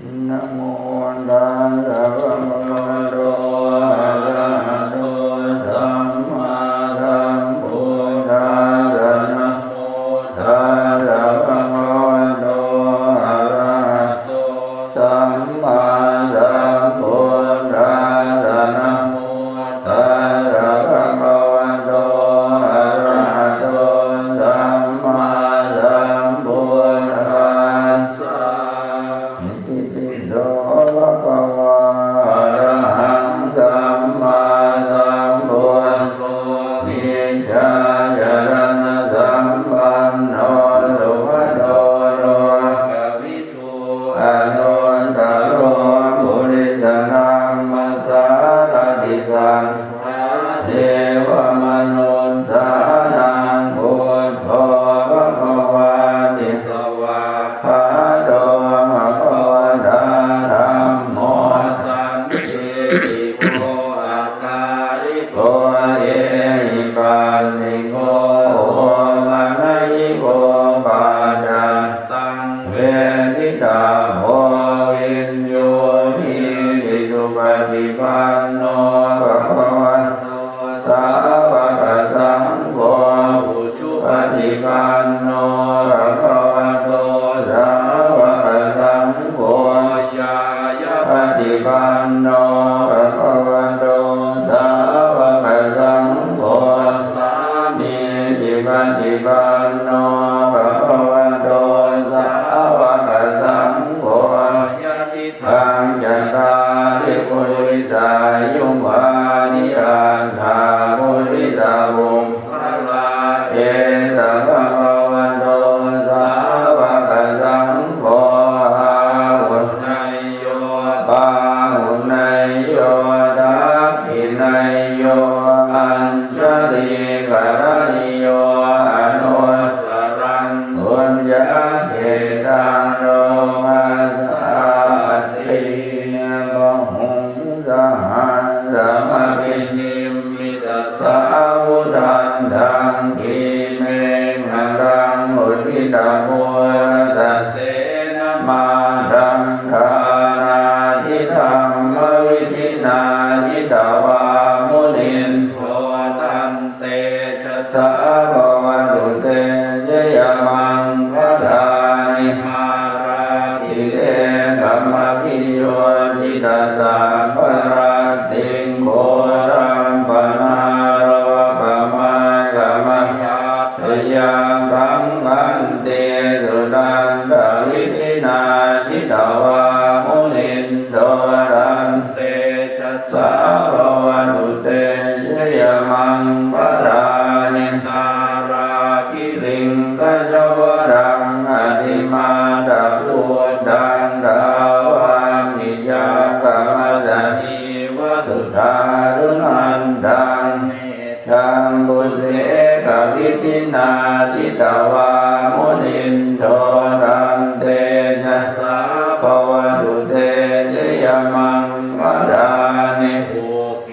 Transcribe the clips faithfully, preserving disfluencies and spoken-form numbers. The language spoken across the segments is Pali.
Namo tassa bhagavato arahato sammāsambuddhassa. Namo tassa bhagavato arahato sammāsambuddhassa. Namo tassa bhagavato arahato sammāsambuddhassa. Itipi so bhagavā arahaṃ sammāsambuddho vijjācaraṇasampanno sugato lokavidū anuttaro purisadammasārathi satthā devamanussānaṃ buddho bhagavāti. Svākkhāto bhagavatā dhammo sandiṭṭhiko akāliko ehipassiko opanayiko paccattaṃ veditabbo viññūhīti. Supaṭipanno bhagavato sāvakasaṅgho, ujupaṭipanno bhagavato sāvakasaṅgho, ñāyapaṭipanno bhagavato sāvakasaṅgho, sāmīcipaṭipanno bhagavato sāvakasaṅgho, yadidaṃ cattāri purisayugāni aṭṭha purisapuggalā, esa bhagavato sāvakasaṅgho, āhuneyyo pāhuneyyo dakkhiṇeyyo añjalikaraṇīyo anuttaraṃ puññakkhettaṃ lokassāti. Bāhuṃ sahassamabhinimmitasāvudhantaṃ grīmekhalaṃ uditaghorasasenamāraṃ dānādidhammavidhinā jitavā munindo taṃ tejasā bhavatu te jayamaṅgalāni. Mārātirekamabhiyujjhitasabbarattiṃ ghorampanāḷavakamakkhamathaddhayakkhaṃ khantīsudantavidhinā jitavā munindo taṃ tejasā bhavatu te jayamaṅgalāni. Nāḷāgiriṃ gajavaraṃ atimattabhūtaṃ dāvaggicakkamasanīva sudāruṇantaṃ mettambusekavidhinā jitavā munindo taṃ tejasā bhavatu te jayamaṅgalāni.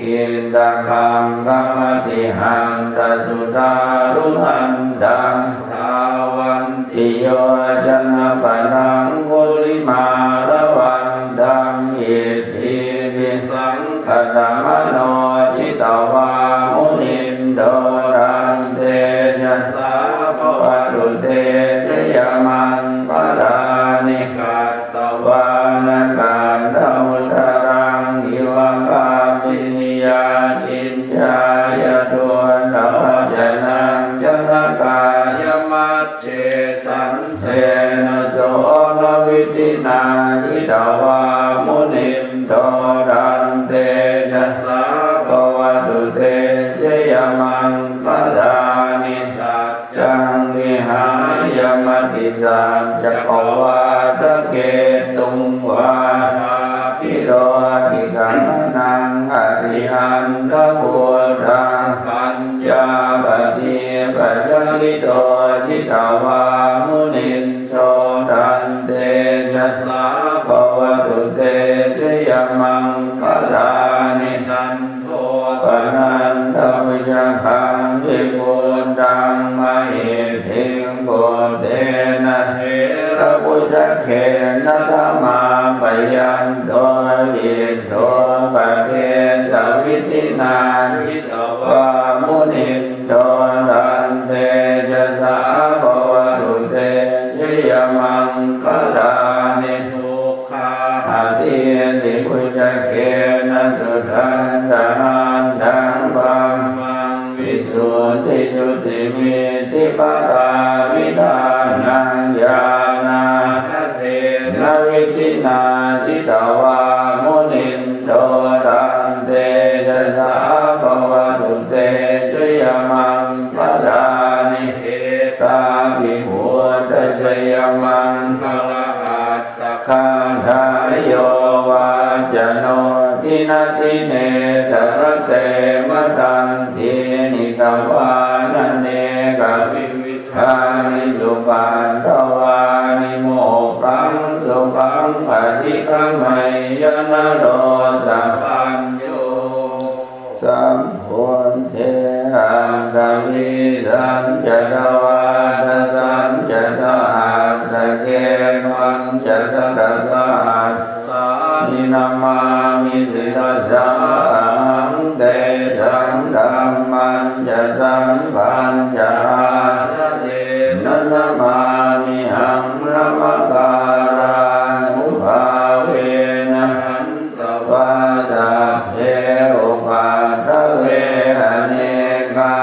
Ukkhittakhaggam atihatthasudāruṇantaṃ dhāvantiyojanapathaṅgulimālavantaṃ iddhībhisaṅkhatamano jitavā munindo taṃ tejasā bhavatu te jayamaṅgalāni. Kat vāna kaṭṭhamudaraṃ iva gabbhinīyā ciñcāya duṭṭhavacanaṃ janakāyamajjhe santena somavidhinā jitavā munindo taṃ tejasā bhavatu te jayamaṅgalāni. Sac caṃ vihāya matisaccakavādaketuṃ vādābhiropitamanaṃ atiandhabhūtaṃ paññāpadīpajalito jitavā munindo taṃ tejasā bhavatu te jayamaṅgalāni. Nan dopanandabhujagaṃ vibudhaṃ mahiddhiṃ puttena therabhujagena damāpayanto Abhināsitavā munindo taṃtejasā bhavatu te jayamaṅgalāni. Etāpi buddhajayamaṅgalaaṭṭhagāthā yo vācano dinadine sarate matandī hitvānanekavivi dhāni cupaddavāni mokkhaṃ sukhaṃ adhigameyya naro sapañño. Sambuddhe aṭṭhavīsañca dvādasañca sahassake pañcasatasahassāni namāmi sirasā ahaṃ. Tesaṃ dhammañca saṅghañca ādarena namāmihaṃ. Namakārānubhāvena hantvā sabbe upaddave anekā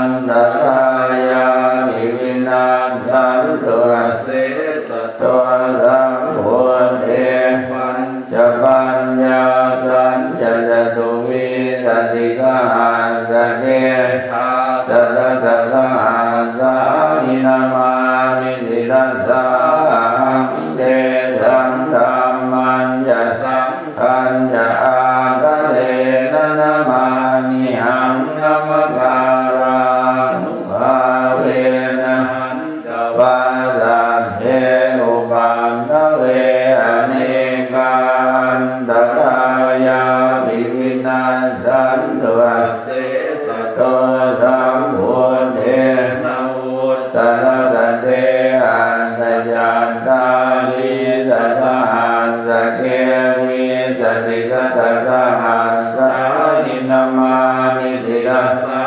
antarāyāpi vinassantu asesato. Sambuddhe pañcapaññāsañca catuvīsatisahassake dasasatasahassāni namāmi sirasā ahaṃ. Tesaṃ dhammañca saṅghañca ādarena namāmihaṃ. Namakārānubhāvena hantvā sabbe upaddave anekā antarāyāpi vinassantu asesato. Sambuddhe navuttarasate aṭṭhacattāḷīsasahassake vīsatisatasahassāni namāmi sirasā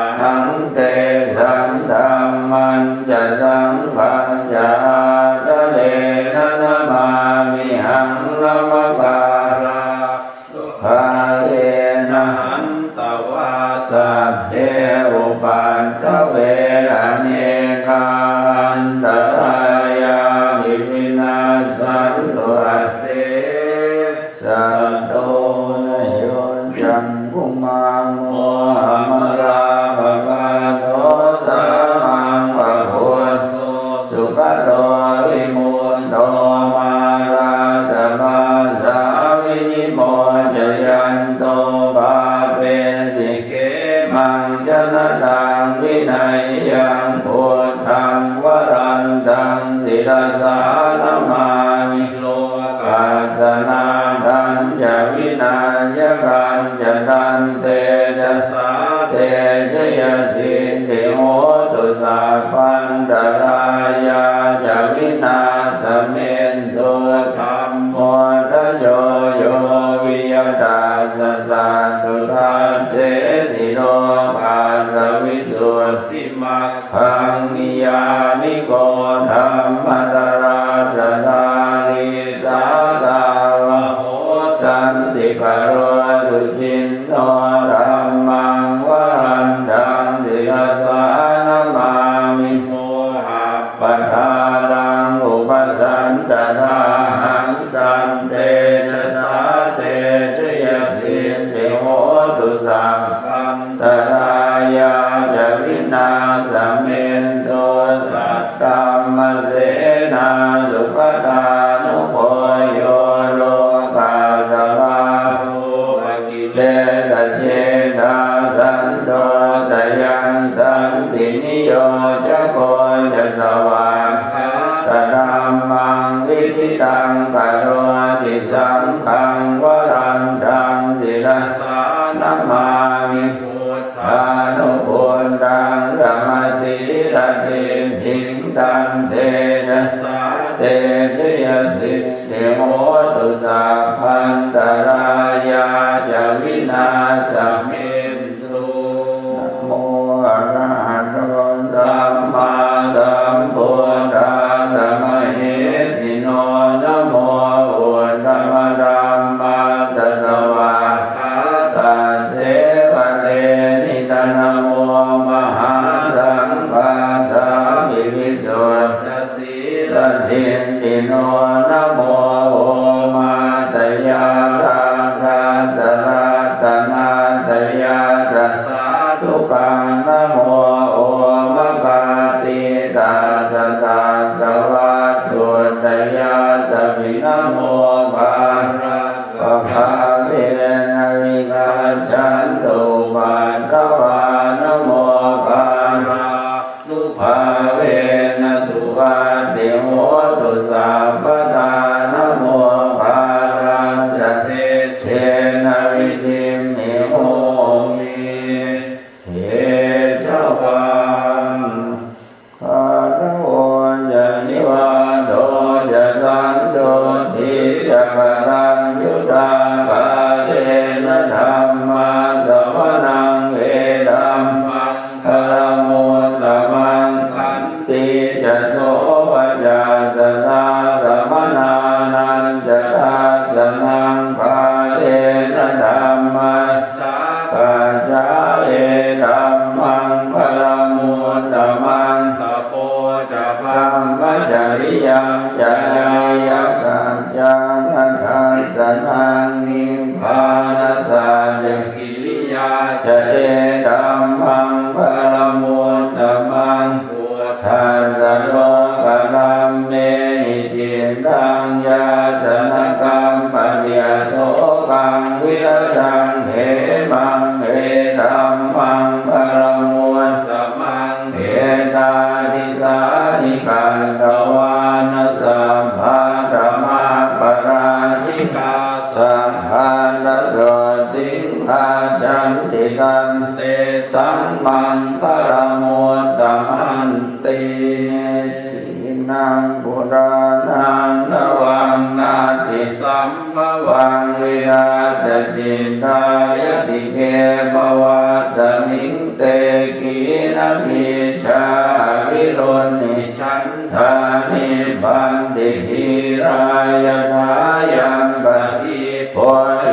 ahaṃ. Tesaṃ dhammañca saṅghañca ādarena namāmihaṃ. Namakārā nubhāvena hantvā sabbe upaddave anekā antarāyāpi vinassantu asesato. Yo cakkhumā mohamalāpakaṭṭho sāmaṃ va buddho sugato vimutto mārassa pāsā vinimocayanto pāpesi khemaṃ janataṃ vineyyaṃ. Buddhaṃ varantaṃ sirasā namāmi lokassa nāthañca vināyakañca tantejasā te jayasiddhi hotu sabbantarāyā ca vināsamentu. Dhammo dhajo yo viya tassa satthu dassesi lokassa visuddhimag gaṃ niyyāniko dhammadharāsattāri sātāvaho santikaro suciṇṇo. Dhammaṃ varantaṃ sirasā namāmi mohappadālaṃ upasantadāhaṃ. Tantejasā te jayasiddhi hotu sabban tarāyā ca vināsamentu. Saddhammasenā sugatānugo yo lokassa pāpūpakilesajetā santo sayaṃ santiniyojako ca svākkhātadhammaṃ viditaṃ karoti. Saṅghaṃ varantaṃ sirasā namāmi buddhānubuddhaṃ samasīladiṭṭhiṃ. Tantejasā te jayasiddhi hotu sabbantarāyā ca vināsamentu. Namo arahato sammāsambuddhassa mahesino. Namo uttamadhammassa svā kkhātasseva tenidha. Namo mahāsaṅghassāpi visuddhasīladiṭṭhino. Namo mokkharajjapabhāvena vigacchantu upaddavā. Namokārānubhāvena suvatthi hotu sabbadā. Namokārassa tejena vidhimhi homi tejavā. Gāravo ca nivāto ca santuṭṭhī ca kataññutā, kālena dhammassavanaṃ etammaṅgalamuttamaṃ. Khantī ca sovacassatā samaṇānañca dassanaṃ, kālena dhamma sākacchā etammaṅgalamuttamaṃ. Tapo ca brahmacariyañca ariyasaccāna dassanaṃ, nibbānasacchikiriyā ca etammaṅgalamuttamaṃ. Phuṭṭhassa lokadhammehi cittaṃ yassa na kampati, asokaṃ virajaṃ khemaṃ etammaṅgalamuttamaṃ. Etādisāni katvāna sabbatthamaparājitā, sabbattha sotthiṃ gacchanti tantesaṃ maṅgalamuttamanti. Khīṇaṃ purāṇaṃ navaṃ natthi sambhavaṃ, virattacittāyatike bhavasmiṃ, te khīṇabījā avirūḷhichandā, nibbanti dhīrā yathāyampadīpo.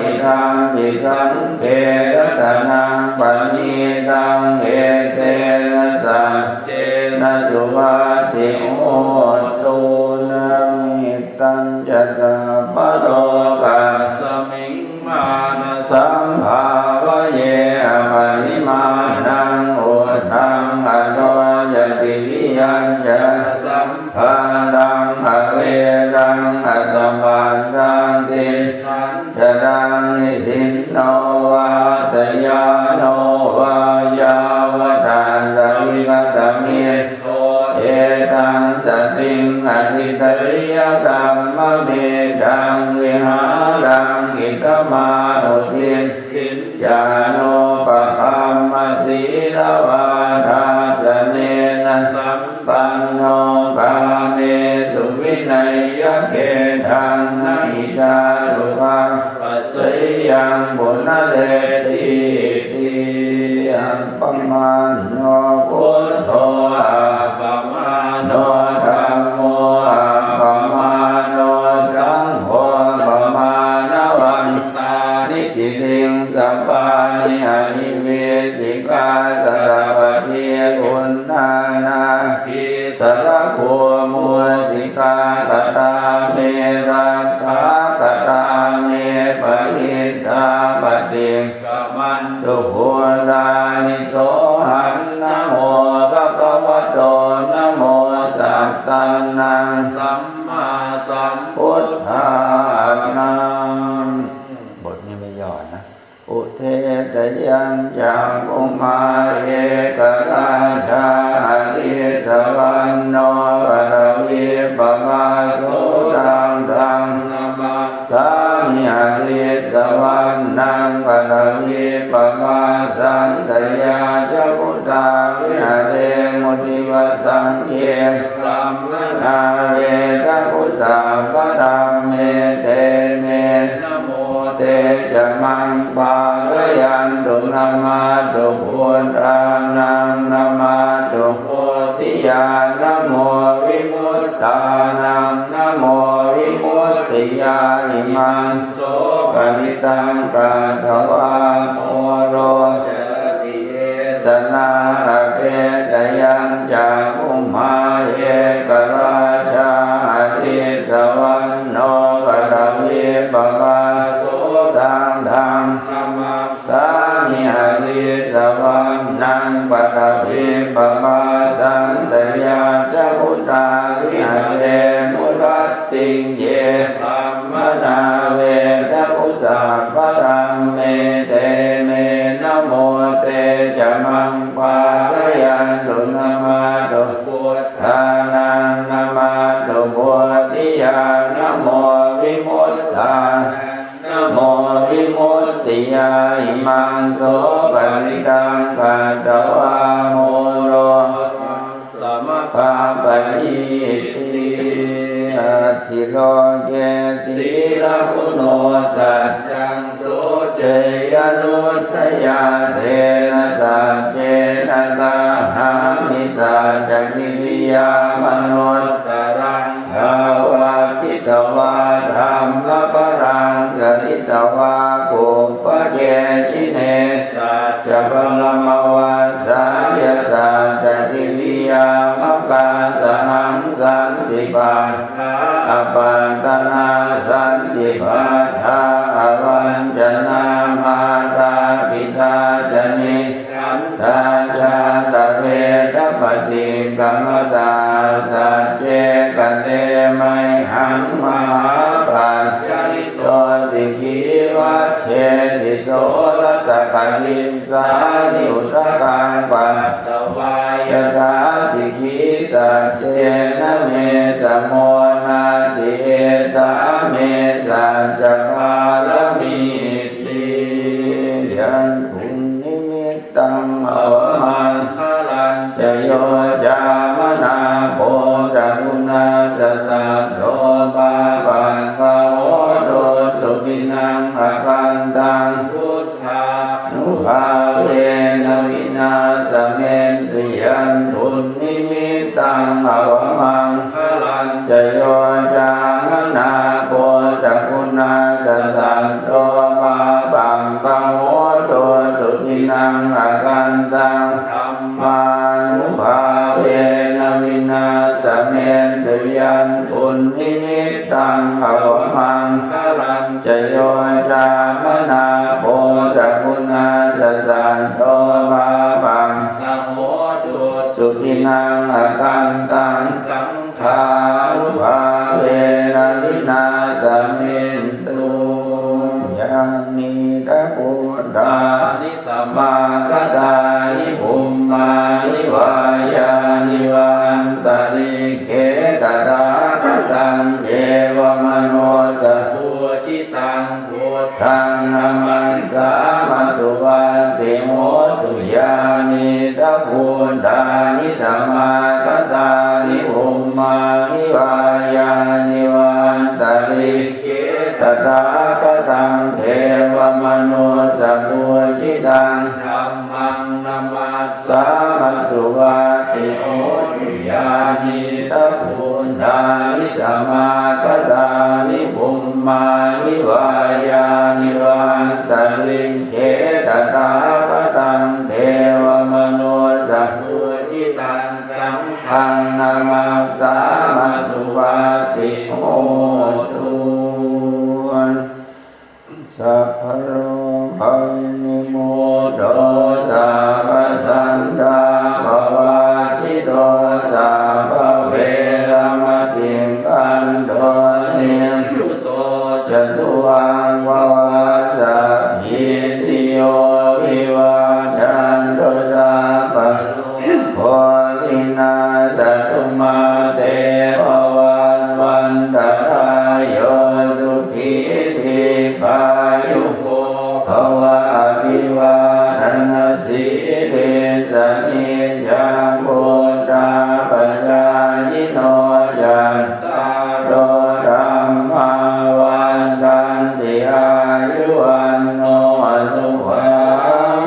Idampi saṅghe ratanaṃ paṇītaṃ, etena saccena suvatthi hotu. Namittañca sabbalokasmiṃ mānasambhāvaye aparimāṇaṃ, uddhaṃ adho ca tiriyañca, asambādhaṃ averaṃ asapattaṃ. Tiṭṭhañcaraṃ nisinno vā sayāno vā yāvatassa vigatamiddho, etaṃ satiṃ adhiṭṭheyya, brahmametaṃ vihāraṃ idhamāhu. Diṭṭhiñcānūpagamma sīlavā dassanena sampanno, kāmesu vineyya gedhaṃ, na hi jātu gabbhaseyyaṃ punaretīti. Appamāṇo buddho, appamāṇo dhammo, appamāṇo saṅgho, pamāṇavantāni siriṃsapāni, ahi vicchikā sarasvatī uṇṇānābhī sarabū mūsikā. Katā me rakkhā, katā me parittā, paṭikkamantu bhūtāni, sohaṃ namo bhagavato, namo sattannaṃ sammāsambuddhānaṃ. บทนี้ไม่ย่อนะ Udetayañcakkhumā ekarājā, harissavaṇṇo paṭhavippabhāso, taṃ taṃ namassāmi harissavaṇṇaṃ paṭhavippabhāsaṃ, tayajja guttā viharemu divasaṃ. Ye brāhmaṇā vedagu sabbadhamme, te me namo te ca maṃ pālayantu. Namatthu buddhānaṃ, namatthu bodhiyā, namo vimuttānaṃ, namo vimuttiyā. Imaṃ so parittaṃ katvā moro carati esanā. Apetayañcakkhumā ekarājā, harissavaṇṇo paṭhavippabhāso, taṃ taṃ namassāmi harissavaṇṇaṃ paṭhavippabhāsaṃ, tayajja guttā viharemu rattiṃ. Ye brāhmaṇā Tiyā imaṃ so parittaṃ katvā moro samappayīti. Atthi loke sīlaguṇo saccaṃ suceyyanuddayā, tena saccena kāhāmi saccakiriyamanuttaraṃ. Āvajjitvā dhammabalaṃ saritvā kubbake jine, saccabalamavassāya saccakiriyamakāsahaṃ. Santi pakkhā apattanā santi pādā avañcanā, mātā pitā ca ni- -kkantā jātaveda paṭikkama. Saha sacce kate mayhaṃ mahāpajjalito sikhī, vajjesi soḷasa karīsāni udakaṃ patvā yathā sikhī. Saccena me samo natthi, esā me saccapāramī ti. Yandunnimittaṃ avamaṅgalañca yo cāmanāpo sakuṇassa saddo pāpaggaho dussupinaṃ akantaṃ buddhānubhāvena vināsamentu. Yandunnimittaṃ avamaṅgalañca yo cāmanāpo sakuṇassa saddo pāpaggaho dussupinaṃ akantaṃ dhammānubhāvena vināsamentu. Yandunnimittaṃ avamaṅgalañca yo cāmanāpo sakuṇassa saddo pāpaggaho dussupinaṃ akantaṃ saṅghānubhāvena vināsamentu. Yānīdha bhūtāni samāgatāni bhummāni vā yāni va antalikkhe, tathāgataṃ devamanussapūjitaṃ buddhaṃ namassāma suvatthi hotu. Yānīdha bhūtāni samāgatāni bhummāni vā yāni va antalikkhe, tathāgataṃ devamanussapūjitaṃ dhammaṃ namassāma suvatthi hotu. Yānīdha bhūtāni samāgatāni bhummāni vā yāni va antalikkhe, tathāgataṃ devamanussapūjitaṃ saṅghaṃ namassāma suvatthi hotu. Sabbarogavinimutto sabbasantāpavajjito sabbaveramatikkanto nibbuto ca tuvaṃ bhava. Sabbītiyo vivajjantu sabbarogo vinassatu mā te bhavatvantarāyo sukhī dīghāyuko bhava. Abhivādanasīlissa niccaṃ vuḍḍhāpacāyino cattāro dhammā vaḍḍhanti āyu vaṇṇo sukhaṃ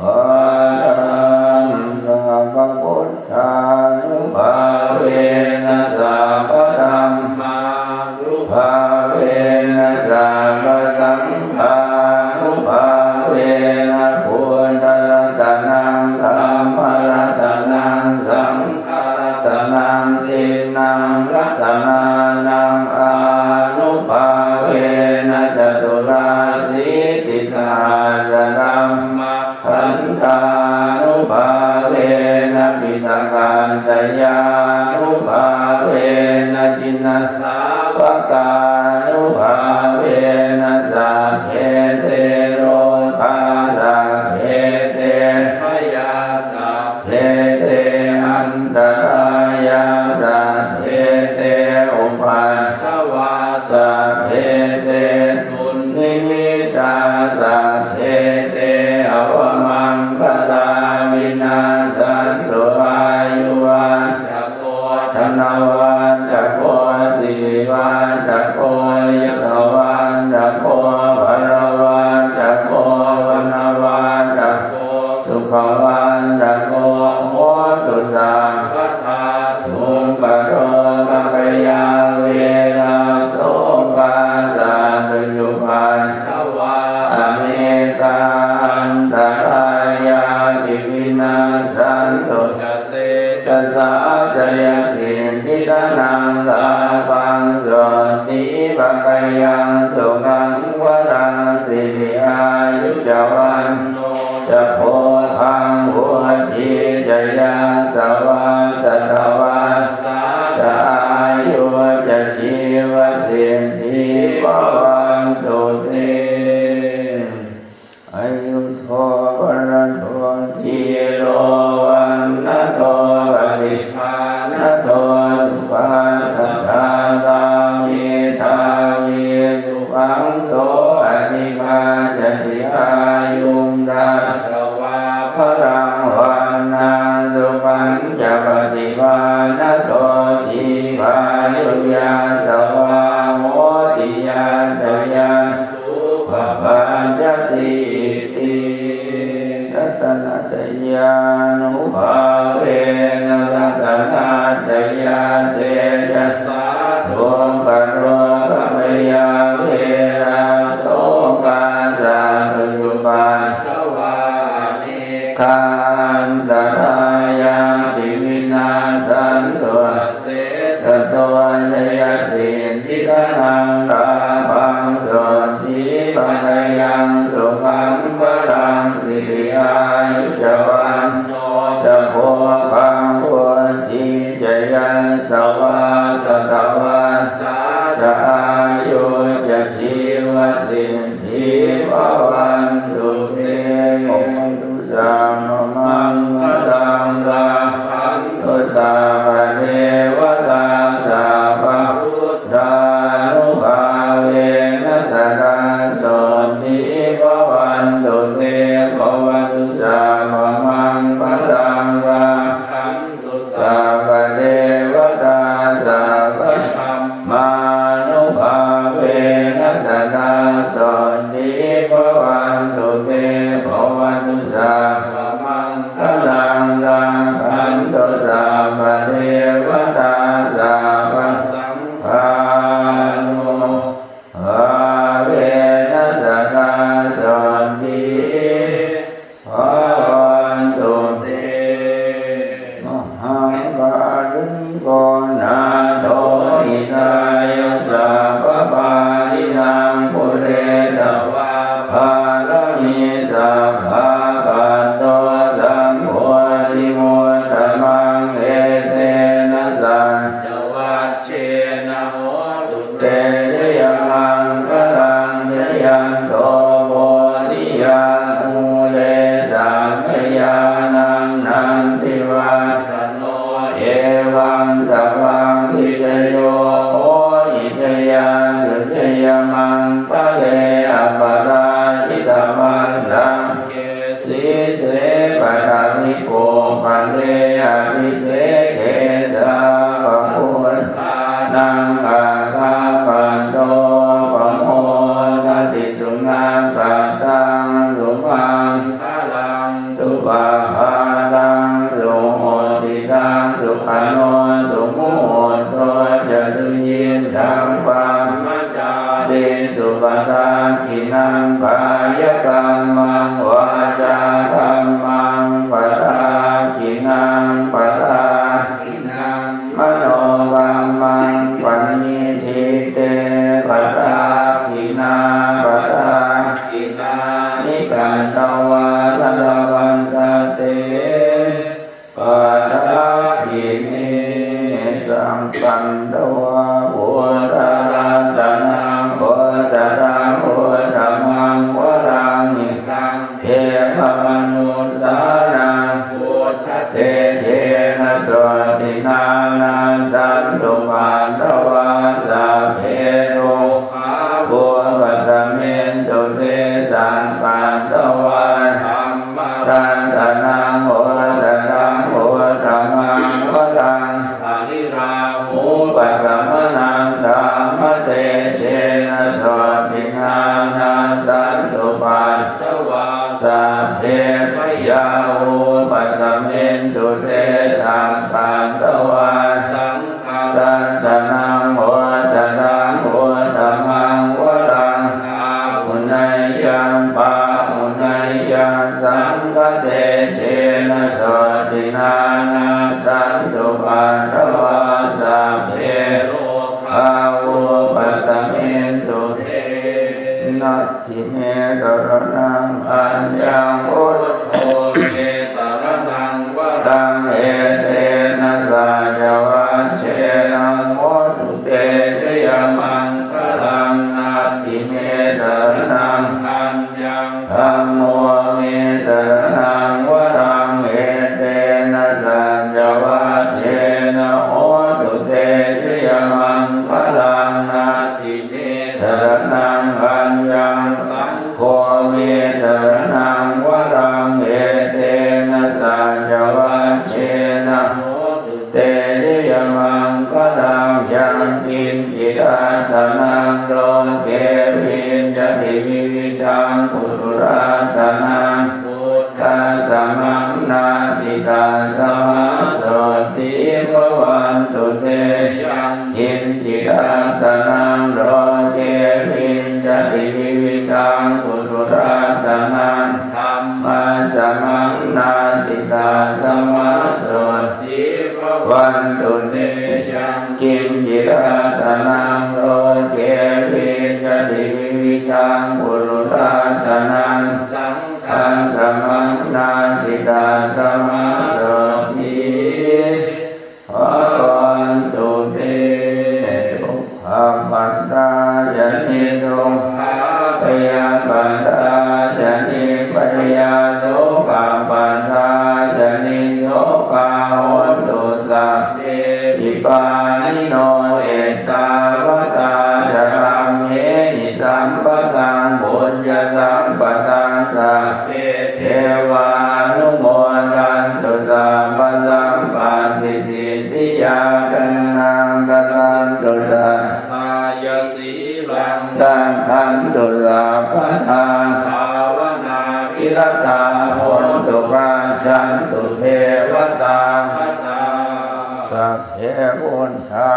balaṃ. Sabbabuddhānubhāvena sabbadhammānubhāvena sabbasaṅghānubhāvena buddharatanaṃ dhammaratanaṃ saṅgharatanaṃ tiṇṇaṃ ratanānaṃ ānubhāvena caturāsītisahassadhamma khandhānubhāvena piṭakattayānubhāvena jinasāvakānubhāvena sabbe te rogā sabbe te bhayā sabbe te antarāyā sabbe te upaddavā sabbe te tayatthūpapajjatīti. Ratanattayānubhāvena ratanattayatejasā dukkharogabhayā verā sokā sattu cupaddavā anekā antarāyāpi vinassantu asesato. Jayasiddhi dhanaṃ lābhaṃ sotthi bhāgyaṃ sukhaṃ balaṃ siri āyu ca vaṇṇo ca bhogaṃ vuḍḍhī ca yasavā satavassā ca āyū ca jīvasiddhī bhavantu te. Bhavatu sabbamaṅgalaṃ rakkhantu sabbadevatā sabbabuddhānubhāvena sadā sotthī bhavantu te. Bhavatu sabbamaṅgalaṃ rakkhantu sabbadevatā sabbadhammānubhāvena sadā sotthī bhavantu te. Bhavatu sabbamaṅgalaṃ rakkhantu sabbadevatā sabbasaṅghānubhāvena sadā sotthī bhavantu te. Mahākāruṇiko nātho hitāya sabbapāṇinaṃ pūretvā pāramī sabbā patto sambodhimuttamaṃ etena saccavajjena hotu te jayamaṅgalaṃ. Jayanto bodhiyā mūle sakyānaṃ nandivaḍḍhano evaṃ tvaṃ vijayo hohi jayassu jayamaṅgale aparājitapallaṅke sīse paṭhavipokkhare abhiseke sabbabuddhānaṃ aggappatto pamodati. Sunakkhattaṃ sumaṅgalaṃ supabhātaṃ suhuṭṭhitaṃ sukhaṇo sumuhutto ca suyiṭṭhaṃ brahma cārisu padakkhiṇaṃ kāyakammaṃ vācākammaṃ padakkhiṇaṃ padakkhiṇaṃ manokammaṃ paṇidhī te padakkhiṇā padakkhiṇāni katvāna labhantatthe padakkhiṇe. Sakkatvā buddharatanaṃ osathaṃ uttamaṃ varaṃ hitaṃ devamanussānaṃ buddhatejena sotthinā nassantupaddavā sabbe dukkhā vūpasamentu te. Sakkatvā dhamma ratanaṃ osathaṃ uttamaṃ varaṃ pariḷāhūpasamanaṃ dhammatejena sotthinā nassantupaddavā sabbe bhayā vūpasamentu te. Sakkatvā saṅ ratanaṃ osathaṃ uttamaṃ varaṃ āhuneyyaṃ pāhuneyyaṃ saṅghatejena sotthinā nassantupaddavā sabbe rogā vūpasamentu te. Natthi me saraṇaṃ aññaṃ buddho me saraṇaṃ varaṃ etena saccavajjena hotu te jayamaṅgalaṃ. Natthi me saraṇaṃ aññaṃ dhammo me saraṇaṃ varaṃ etena saccavajjena hotu te jayamaṅgalaṃ. Natthi me saraṇaṃ aññaṃ saṅgho me saraṇaṃ varaṃ etena saccavajjena hotu te jayamaṅgalaṃ. Yaṅkiñci ratanaṃ loke viñjati vividhaṃ puthu ratanaṃ, buddhasamaṃ natthi tasmā sotthī bhavantu te. Yaṅkiñci ratanaṃ loke viñjati vividhaṃ puthu ratanaṃ, dhammasamaṃ natthi tasmā sotthī bhavantu te. Yaṅkiñci ratanaṃ loke viñjati vividhaṃ puthu ratanaṃ, saṅghasamaṃ natthi tasmā sotthī bhavantu te. Dukkhappattā ca niddukkhā, bhayappattā ca nibbhayā, sokappattā ca nissokā, hontu sabbepi pāṇino. Ettāvatā ca amhehi sambhataṃ puññasampadaṃ, sabbe devānumodantu sabbasampattisiddhiyā. Dānaṃ dadantu saddhāya, sīlaṃ rakkhantu sabbadā, bhāvanābhiratā hontu, gacchantu devatāgatā. Sabbe buddhā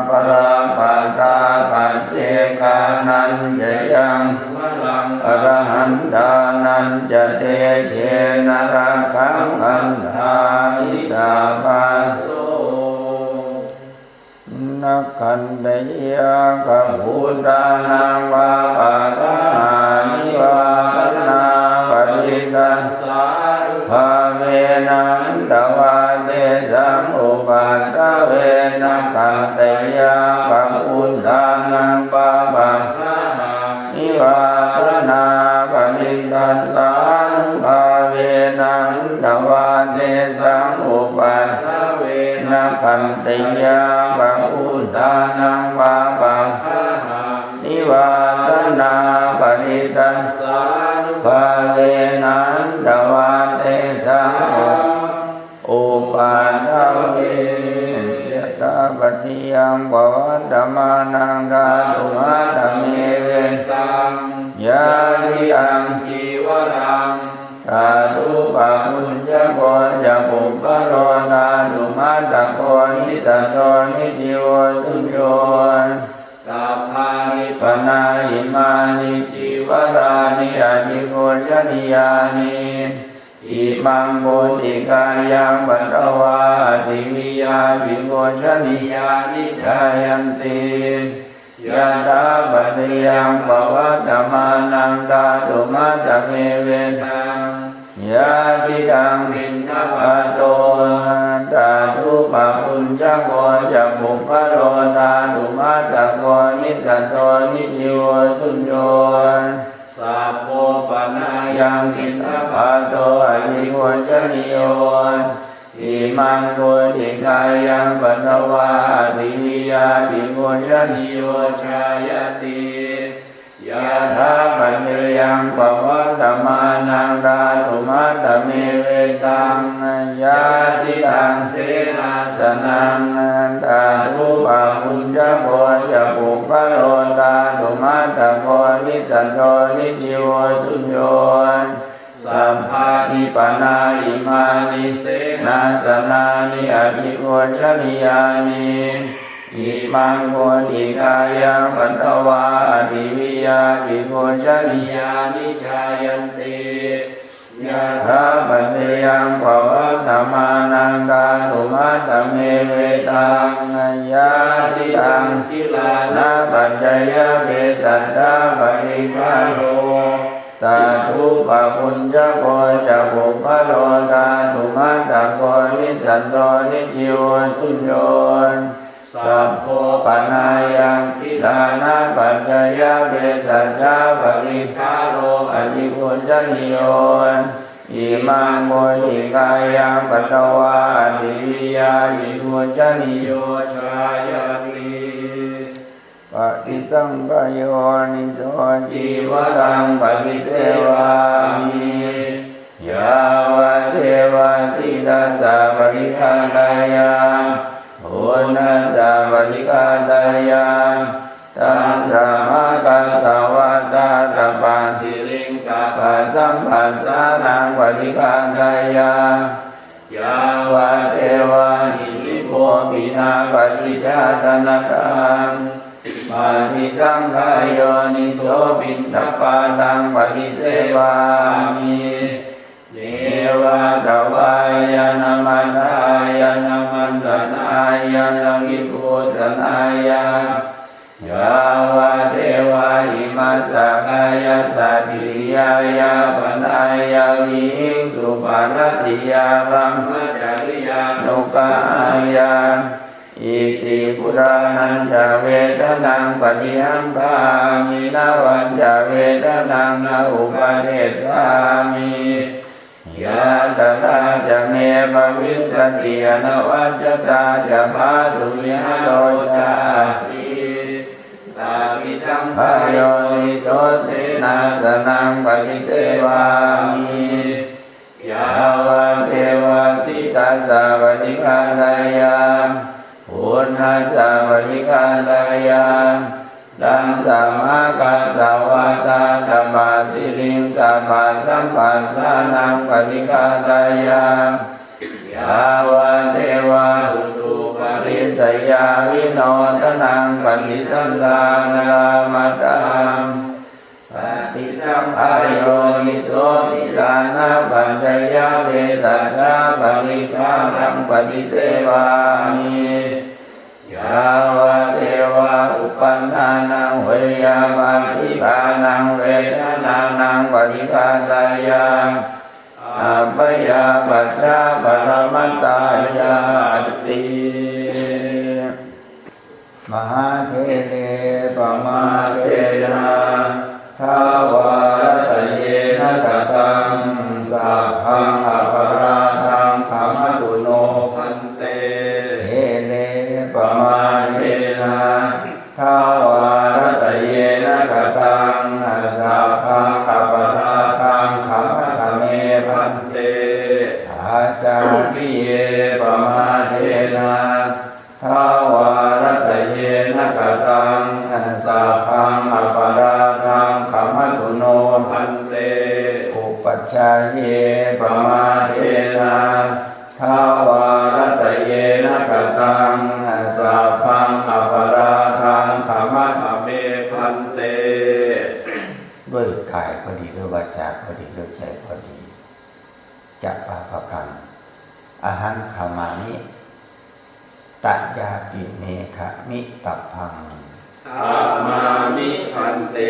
balappattā, paccekānañca yaṃ balaṃ, arahantānañca tejena, rakkhaṃ bandhāmi sabbaso. Nakkhattayakkhabhūtānaṃ, pāpaggahanivāraṇā, parittassānubhāvena, hantvā tesaṃ upaddave. Nakkhattayakkhabhūtānaṃ, pāpaggahanivāraṇā, parittassānubhāvena, hantvā tesaṃ upaddave. Nakkhattayakkhabhūtānaṃ, pāpaggahanivāraṇā, parittassānubhāvena, hantvā tesaṃ upaddave. Yathāpaccayaṃ pavattamānaṃ dhātumattamapesaṃ, yadidaṃ cīvaraṃ, tathūpabhuñjako ca puggalo, dhātumattako nissatto nijjīvo suñño. Sabbāni pana imāni cīvarāni adhighosanīyāni, imaṃ bodhikāraṃ patvā, adiviya adhighosanīyāni jāyanti. Yathāpaccayaṃ pavattamānaṃ dhātumattamapesaṃ, yadidaṃ piṇḍapāto, tathūpabhuñjako ca puggalo, dhātumattako nissatto nijjīvo suñño. Sabbo panāyaṃ piṇḍapāto adhighosanīyo, imaṃ bodhikāraṃ patvā, adiviya adhighosanīyo jāyati. Yathāpaccayaṃ pavattamānaṃ dhātumattamapesaṃ, yadidaṃ senāsanaṃ, tathūpabhuñjako ca puggalo, dhātumattako nissatto nijjīvo suñño. Sabbāni pana imāni senāsanāni adhighosanīyāni, imaṃ bodhikāraṃ patvā, adiviya adhighosanīyāni jāyanti. Yathāpaccayaṃ pavattamānaṃ dhātumattamapesaṃ, yadidaṃ gilānapaccayabhesajjaparikkhāro, tathūpabhuñjako ca puggalo, dhātumattako nissatto nijjīvo suñño. Sabbo panāyaṃ gilānapaccayabhesajjaparikkhāro adhighosanīyo, imaṃ bodhikāraṃ patvā, adiviya adhighosanīyo jāyati. Paṭisaṅkhayoniso cīvaraṃ paṭisevāmi, yāvadeva sītassa paṭighātāya, uṇhassa paṭighātāya, tasmā katvāna paṭighāteyya, yāvadeva hiṃsiko pinapaṭicchādanatthaṃ paṭisaṅkhā yoniso piṇḍapātaṃ paṭisevāmi. Neva davāya na madāya na maṇḍanāya na vibhūsanāya, yāvadeva imassa kāyassa ṭhitiyā yāpanāya vihiṃsuparatiyā brahmacariyānuggahāya, iti purāṇañca vedanaṃ paṭihaṅkhāmi navañca vedanaṃ na uppādessāmi. Yātrā ca me bhavissati anavajjatā ca phāsuvihāro cāti. Paṭisaṅkhā yoniso senāsanaṃ paṭisevāmi. Yāvadeva sītassa paṭighāteyya, uṇhassa paṭighāteyya, dassanākāsavātātapasiriṃsapasamphassānaṃ paṭighāteyya, yāvadeva utuparissayavinodanaṃ paṭisallānārāmatthaṃ paṭisaṅkhā yoniso gilānapaccayabhesajjaparikkhāraṃ paṭisevāmi. Yāvadeva uppannānaṃ veyyābādhikānaṃ vedanānaṃ paṭighāteyya, abyāpajjhaparamatāyāti. Mahāthere pamādena dvārattayena kataṃ sabbaṃ aparādhaṃ khamatu no bhante. There pamādena dvārattayena kataṃ sabbaṃ aparādhaṃ khamatha me bhante. Ācariye pamādena dvārattayena kataṃ sabbaṃ aparādhaṃ khamatu no bhante. Upajjhāye pamādena dvārattayena kataṃ sabbaṃ aparādhaṃ khamatha me bhante. ด้วยกายก็ดี ด้วยวาจาก็ดี ด้วยใจก็ดี จะบาปกรรม Ahaṃ khamāmi, tayāpi me khamitabbaṃ. Khamāmi bhante.